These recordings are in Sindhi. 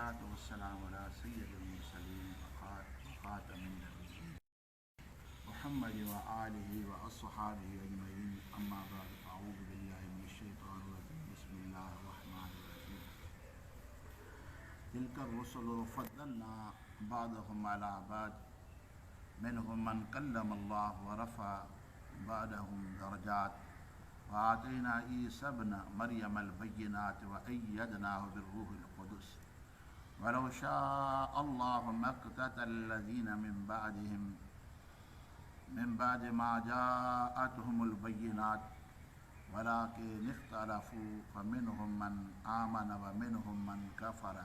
والصلاة والسلام علي سيد المرسلين وخاتم النبيين محمد وآله واصحابه اجمعين اما بعد فاعوذ بالله من الشيطان الرجيم بسم الله الرحمن الرحيم تلك الرسل فضلنا بعضهم على بعض منهم من كلم الله ورفع بعدهم درجات وآتينا عيسى ابن مريم البينات وأيدناه بالروح القدس ولو شاء الله ما اقتتل الذين من بعدهم من بعد ما جاءتهم البينات ولكن اختلفوا فمنهم من آمن ومنهم من كفر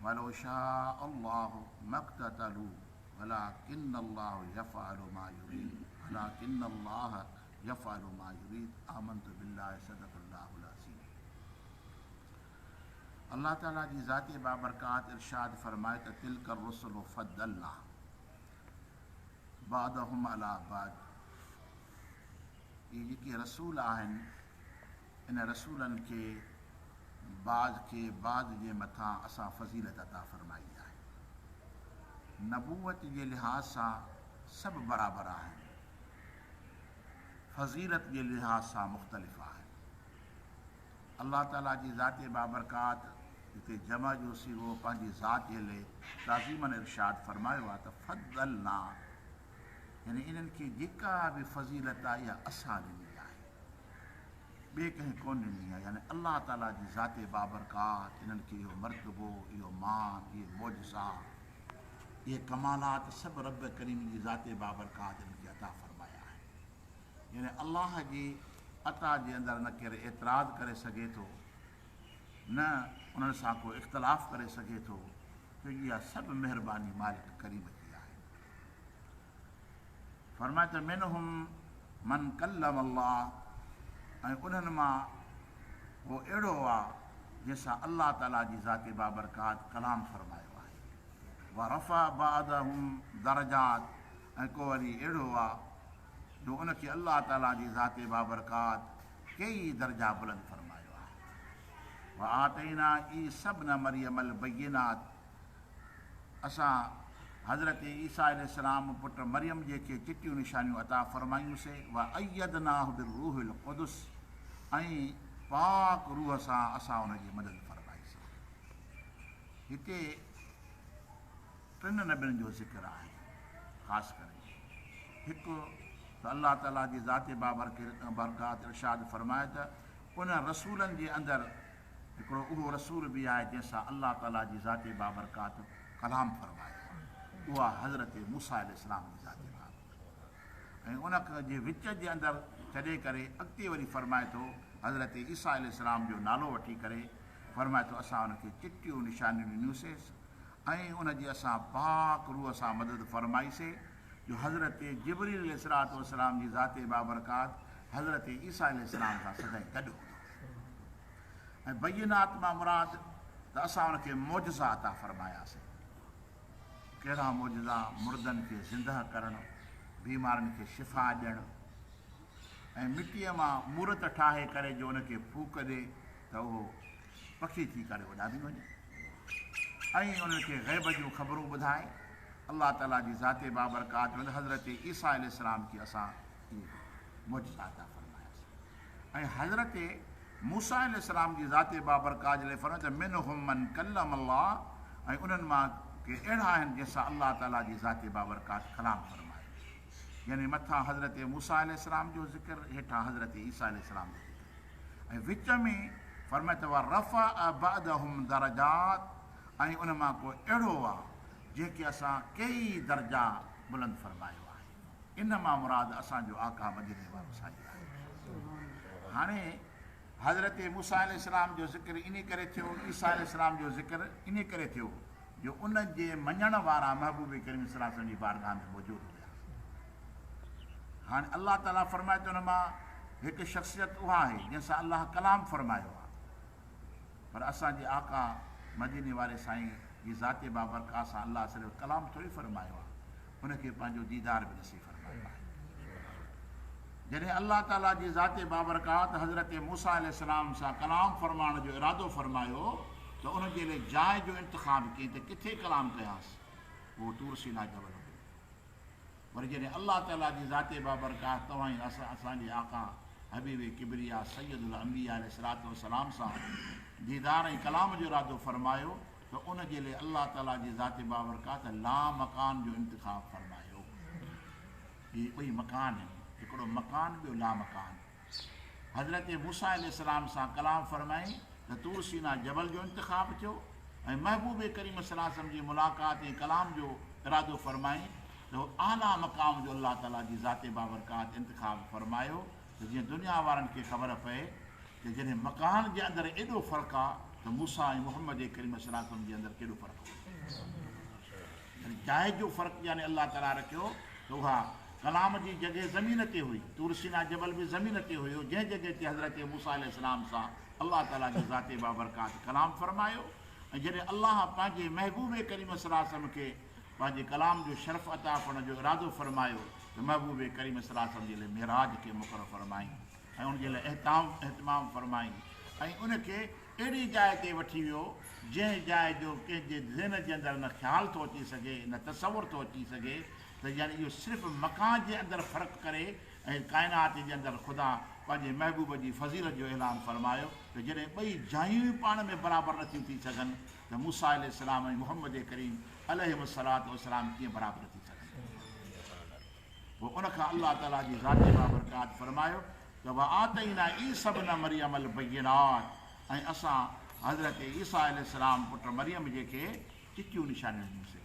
ولو شاء الله ما اقتتلوا ولكن الله يفعل ما يريد ولكن الله يفعل ما يريد آمنت بالله صدق الله العظيم الله تعالي جي ذات بابرڪات ارشاد فرمائي ته تلک الرسل فضلنا بعضهم علي بعض اهي جيڪي رسول آهن ان رسولن کي بعض کي بعض جي مٿان اسان فضيلت عطا فرمائي آهي. نبوت جي لحاظ سان سڀ برابر آهن، فضيلت جي لحاظ سان مختلف آهن. الله تعاليٰ جي ذات بابرڪات جتي جمع جو صيغو پنهنجي ذات جي لئه تعظيماً ارشاد فرمايو آهي ته فضلنا يعني انهن کي جيڪا به فضيلت آهي اها اسان ڏني آهي. ٻئي ڪنهن ڪونه ڏني آهي يعني الله تعاليٰ جي ذات بابرڪات انهن کي اهو مرتبو، اهو مان، اهي معجزا، اهي ڪمالات سڀ رب ڪريم جي ذات بابرڪات انهن کي عطا فرمايا آهن. يعني الله جي عطا جي اندر نه ڪير اعتراض ڪري سگهي ٿو نه انهن سان ڪو اختلاف ڪري سگهي ٿو ڇو اها سڀ مهرباني مالڪ ڪريم جي آهي. فرمايو ته منهم من ڪلم الله ۽ انهن مان ڪو اهڙو آ جنهن سان الله تعالي جي ذات بابرڪات ڪلام فرمايو آهي ورفع بعضهم درجات ۽ ڪو وري اهڙو آ جو ان کي الله تعالي جي ذات بابرڪات ڪيئي درجا بلند فرمايو آهي وآتينا عيسي ابن مريم البينات اسان حضرت عيسيٰ عليه السلام پٽ مريم جي کي چٽيون نشانيون عطا فرمايون سي وايدناه بالروح القدس ۽ پاڪ روح سان اسان ان جي مدد فرمائي سي. هتي ٽن نبين جو ذڪر آهي خاص ڪري هڪ ته الله تعالي جي ذات بابرڪات ارشاد فرمائي ته ان رسولن جي اندر هڪڙو اهو رسول به آهي جنهن سان الله تعاليٰ جي ذات بابرڪات ڪلام فرمايو آهي، اها حضرت موسيٰ عليه السلام جي ذات بابرڪات ۽ ان جي وچ جي اندر ڇڏي ڪري اڳتي وري فرمائي ٿو حضرت عيسيٰ عليه السلام جو نالو وٺي ڪري فرمائي ٿو اسان ان کي چٽيون نشانيون ڏنيون سي ۽ ان جي اسان پاڪ روح سان مدد فرمائي سي جو حضرت جبريل عليه السلام جي ذات بابرڪات حضرت عيسيٰ عليه السلام سان سدائين گڏ هوندو هو. ۽ بينات مان مراد ته اسان ان کي معجزا عطا فرماياسين. ڪهڙا معجزا؟ مردن کي زندهه ڪرڻ، بيمارن کي شفا ڏيڻ ۽ مٽيء مان مورت ٺاهي ڪري جو ان کي ڦوڪ ڏي ته اهو پکي ٿي ڪري اڏامي وڃي ۽ انهن کي غيب جون خبرون ٻڌائي. الله تعاليٰ جي ذات بابرڪات ۾ حضرت عيسيٰ عليه السلام کي اسان اهي معجزا عطا فرماياسين. ۽ حضرت موسيٰ عليه السلام جي ذات بابرڪات جي لاء فرمايو ته منهم من ڪلم الله ۽ انهن مان ڪي اهڙا آهن جنهن سان الله تعاليٰ جي ذات بابرڪات ڪلام فرمايو يعني مٿان حضرت موسيٰ عليه السلام جو ذڪر هيٺان حضرت عيسيٰ عليه السلام جو ذڪر ۽ وچ ۾ فرمايو ته ورفع بعضهم درجات ۽ ان مان ڪو اهڙو آ جنهن کي اسان ڪيئي درجا بلند فرمايو آهي. ان مان مراد اسان جو آقا مديني وارو سائين آهي. هاڻي حضرت موسيٰ عليه السلام جو ذڪر انهي ڪري ٿيو، عيسيٰ عليه السلام جو ذڪر انهي ڪري ٿيو جو ان جي مڃڻ وارا محبوب ڪريم صلي الله عليه وسلم جي بارگاهه ۾ موجود هيا. هاڻي الله تعاليٰ فرمائي ٿو ان مان هڪ شخصيت اها آهي جنهن سان الله ڪلام فرمايو آهي. پر اسان جي آقا مديني واري سائين جي ذات بابرڪات سان الله صرف ڪلام ٿوري فرمايو آهي ان کي پنهنجو ديدار به نصيب فرمايو آهي. جڏهن الله تعالي جي ذات بابرڪات حضرت موسيٰ عليه السلام سان ڪلام فرمائڻ جو ارادو فرمايو ته ان جي لئي جاء جو انتخاب ڪيائين ته ڪٿي ڪلام ڪيانس، اهو طور سينا جبل هيو. وري جڏهن الله تعاليٰ جي ذات بابرڪات توهان ۽ اسان جي آقا حبيب ڪبريا سيد الانبياء عليه الصلوة والسلام سان ديدار ۽ ڪلام جو ارادو فرمايو ته ان جي لئي الله تعاليٰ جي ذات بابرڪات لامڪان جو انتخاب فرمايو. اهي ٻئي مڪان آهن، هڪڙو مڪان ٻيو لامڪان. حضرت موسيٰ عليه السلام سان ڪلام فرمائين ته طور سينا جبل جو انتخاب ٿيو ۽ محبوب ڪريم صلي الله عليه وسلم جي ملاقات ۽ ڪلام جو ارادو فرمائين ته اعليٰ مقام جو الله تعاليٰ جي ذات بابرڪات انتخاب فرمايو ته جيئن دنيا وارن کي خبر پئي ته جڏهن مڪان جي اندر ايڏو فرق آ ته موسيٰ ۽ محمد ڪريم صلي الله عليه وسلم جي اندر ڪيڏو فرق هوندو. يعني جاء جو فرق يعني الله تعاليٰ رکيو ته اها ڪلام جي جڳهه زمين تي هئي، طور سينا جبل به زمين تي هيو، جنهن جڳهه تي حضرت موسيٰ عليه السلام سان الله تعاليٰ جي ذات بابرڪات ڪلام فرمايو ۽ جڏهن الله پنهنجي محبوب ڪريم صلي الله عليه وسلم کي پنهنجي ڪلام جو شرف عطا ڪرڻ جو ارادو فرمايو ته محبوب ڪريم صلي الله عليه وسلم جي لاء معراج کي مقرر فرمائين ۽ ان جي لاء اهتمام فرمائين ۽ ان کي اهڙي جاء تي وٺي ويو، جنهن جاء جو ڪنهن جي ذهن جي اندر نه خيال ٿو اچي سگهي، نه تصور ٿو اچي سگهي ته يعني اهو صرف مڪان جي اندر فرق ڪري ۽ ڪائنات جي اندر خدا پنهنجي محبوب جي فضيلت جو اعلان فرمايو ته جڏهن ٻئي جايون ئي پاڻ ۾ برابر نٿيون ٿي سگهن ته موسيٰ عليه السلام ۽ محمد ڪريم عليهم الصلوة والسلام ڪيئن برابر ٿي سگهن ٿا؟ پوء ان کان الله تعاليٰ جي ذات بابرڪات فرمايو ته وآتينا عيسي ابن مريم البينات ۽ اسان حضرت عيسيٰ عليه السلام پٽ مريم جي کي چٽيون نشانيون ڏنيون سين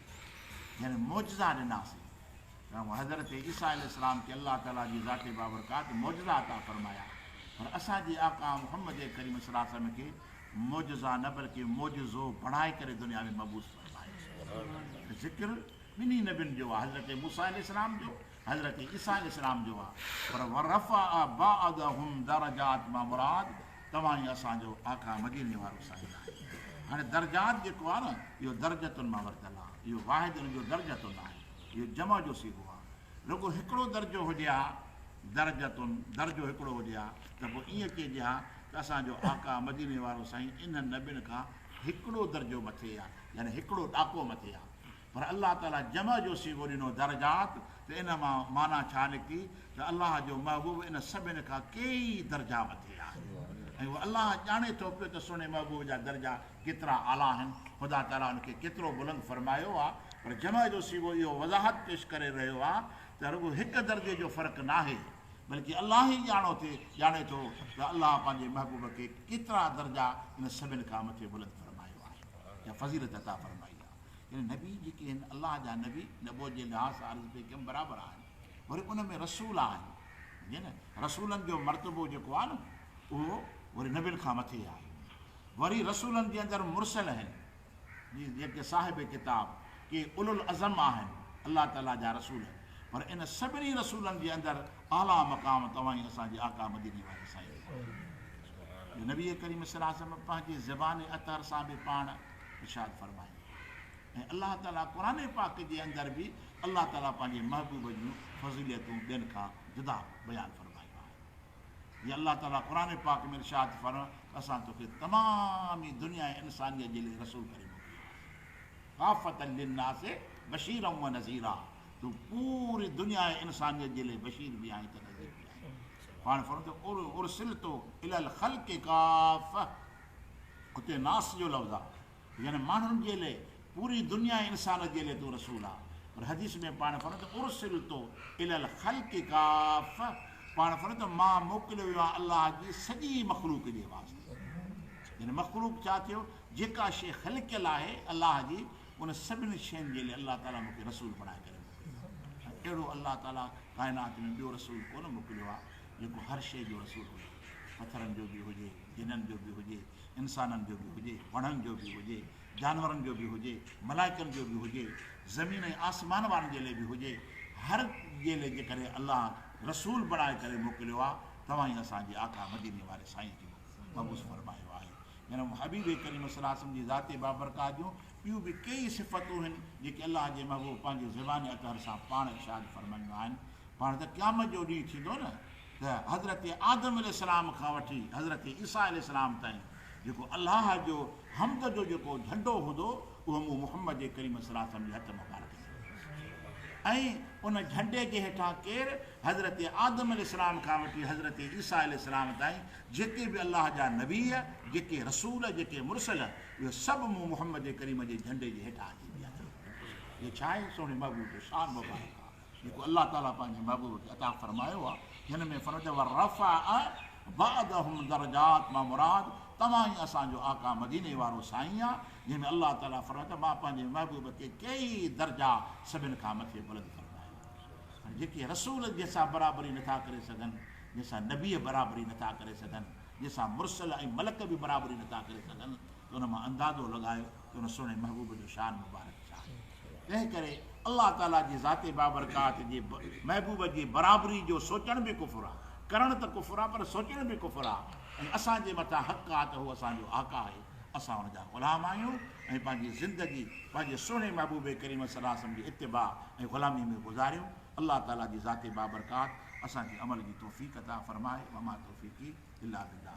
يعني معجزا ڏناسين ته حضرت عيسيٰ عليه السلام کي الله تعاليٰ جي ذات بابرڪات معجزا عطا فرمايا پر اسان جي آقا محمد ڪريم صلي الله عليه وسلم کي معجزا نه بلڪه معجزو بڻائي ڪري دنيا ۾ مبعوث فرمايو ذڪر ٻنهي نبين جو آهي، حضرت موسيٰ عليه السلام جو، حضرت عيسيٰ عليه السلام جو آهي، پر ورفع بعضهم درجات مان مراد توهان ۽ اسان جو آقا مديني وارو سائين آهي. هاڻي درجات جيڪو آهي نه اهو درجتن مان ورتل آهي، اهو واحد ان جو درجتن آهي، اهو جمع جو صيغو آهي. رڳو هڪڙو درجو هجي ها، درجتن، درجو هڪڙو هجي ها ته پوء ائين چئجي ها ته اسان جو آقا مديني وارو سائين انهن نبين کان هڪڙو درجو مٿي آهي، يعني هڪڙو ڏاڪو مٿي آهي. پر الله تعاليٰ جمع جو صيغو ڏنو درجات ته ان مان معنيٰ ڇا نڪتي ته الله جو محبوب ان سڀن کان ڪيئي درجا مٿي آهي ۽ اهو الله ڄاڻي ٿو پيو ته سهڻي محبوب جا درجا ڪيترا اعليٰ آهن خدا تعاليٰ ان کي ڪيترو بلند فرمايو آهي پر جمع جو صيغو اهو وضاحت پيش ڪري رهيو آهي ته رڳو هڪ درجي جو فرق ناهي بلڪه الله ئي ڄاڻو ٿي ڄاڻي ٿو ته الله پنهنجي محبوب کي ڪيترا درجا ان سڀن کان مٿي بلند فرمايو آهي يا فضيلت عطا فرمائي آهي. يعني نبي جيڪي آهن الله جا نبي نبوت جي لحاظ سان عرض پئي ڪيم برابر آهن وري ان ۾ رسول آهن سمجهي نه رسولن جو مرتبو جيڪو آهي نه اهو وري نبين کان مٿي آهي وري رسولن جي اندر مرسل آهن جي جيڪي صاحب ڪتاب ڪي اولو العزم آهن الله تعالي جا رسول پر ان سڀني رسولن جي اندر اعليٰ مقام توهان ۽ اسان جي آقا مديني واري سائين جو نبي ڪريم صلي الله عليه وسلم پنهنجي زبان اطهر سان به پاڻ ارشاد فرمايو ۽ الله تعالي قرآن پاڪ جي اندر به الله تعالي پنهنجي محبوب جون فضيلتون ٻين کان جدا بيان فرمايون آهن جيئن الله تعالي قرآن پاڪ ۾ ارشاد فرمايو ته اسان توکي تمام ئي دنيا انسانيت جي لاء رسول ڪري موڪليو آهي ڪافة للناس بشيرا و نذيرا تون پوري دنيا انسانيت جي لاء بشير به آهين ته نذير به آهين پاڻ فرمايو ته ارسلت الي الخلق ڪافة اتي ناس جو لفظ آ يعني ماڻهن جي لئه پوري دنيا انسان جي لئه تون رسول آ پر حديث ۾ پاڻ فرمايو ته ارسلت الي الخلق ڪافه پاڻ فرمايو ته مان موڪليو ويو آهيان الله جي سڄي مخلوق جي واسطي يعني مخلوق ڇا ٿيو جيڪا شيء خلقيل آهي الله جي ان سڀني شين جي لئه الله تعالي مون کي رسول بڻائي ڪري موڪليو آهي اهڙو الله تعالي ڪائنات ۾ ٻيو رسول ڪونه موڪليو آهي جيڪو هر شيء جو رسول هجي پٿرن جو به هجي، جنن جو به هجي، انسانن جو به هجي، وڻن جو به هجي، جانورن جو به هجي، ملائڪن جو به هجي، زمين ۽ آسمان وارن جي لئه به هجي، هر جي لئه جيڪڏهن الله رسول بڻائي ڪري موڪليو آ، توهان ئي اسان جي آقا مديني واري سائين کي مبعوث فرمايو آهي. يعني حبيب ڪريم صلي الله عليه وسلم جي ذات بابرڪات جون ٻيون به ڪيئي صفتون هن جيڪي الله جي محبوب پنهنجي زبان اطهر سان پاڻ ارشاد فرمايون آهن. پاڻ ته قيامت جو ڏينهن ٿيندو نه ته حضرت آدم عليه السلام کان وٺي حضرت عيسيٰ عليه السلام تائين جيڪو الله جو حمد جو جيڪو جهنڊو هوندو اهو مون محمد ڪريم صلي الله عليه وسلم جي هٿ مبارڪ ۾ هوندو ۽ ان جهنڊي جي هيٺان ڪير؟ حضرت آدم عليه السلام کان وٺي حضرت عيسيٰ عليه السلام تائين جيڪي به الله جا نبي، جيڪي رسول، جيڪي مرسل، اهي سڀ مون محمد ڪريم جي جهنڊي جي هيٺان اچي بيهندا. اهو ڇا آهي؟ سهڻي محبوب جو شان مبارڪ آهي، جيڪو الله تعاليٰ پنهنجي محبوب کي عطا فرمايو آهي. هن ۾ فرمايو ته ورفع بعضهم درجات مان مراد توهان ئي اسان جو آقا مديني وارو سائين آ، جنهن ۾ الله تعاليٰ فرمايو ته مان پنهنجي محبوب کي ڪيئي درجا سڀن کان مٿي بلند فرمايا. هاڻي جيڪي رسول جنهن سان برابري نٿا ڪري سگهن، جنهن سان نبي برابري نٿا ڪري سگهن، جنهن سان مرسل ۽ ملڪ به برابري نٿا ڪري سگهن ته ان مان اندازو لڳايو ته ان سهڻي محبوب جو شان مبارڪ ڇا آهي. تنهن ڪري الله تعاليٰ جي ذات بابرڪات جي محبوب جي برابري جو سوچڻ به ڪفر آهي. ڪرڻ ته ڪفر آهي پر سوچڻ به ڪفر آهي ۽ اسان جي مٿان حق آهي ته هو اسان جو آقا آهي، اسان ان جا غلام آهيون ۽ پنهنجي زندگي پنهنجي سهڻي محبوب ڪريم صلي الله عليه وسلم جي اتباع ۽ غلامي ۾ گذاريون. الله تعاليٰ جي ذات بابرڪات اسان کي عمل جي توفيق عطا فرمائي. وما توفيقي الا بالله.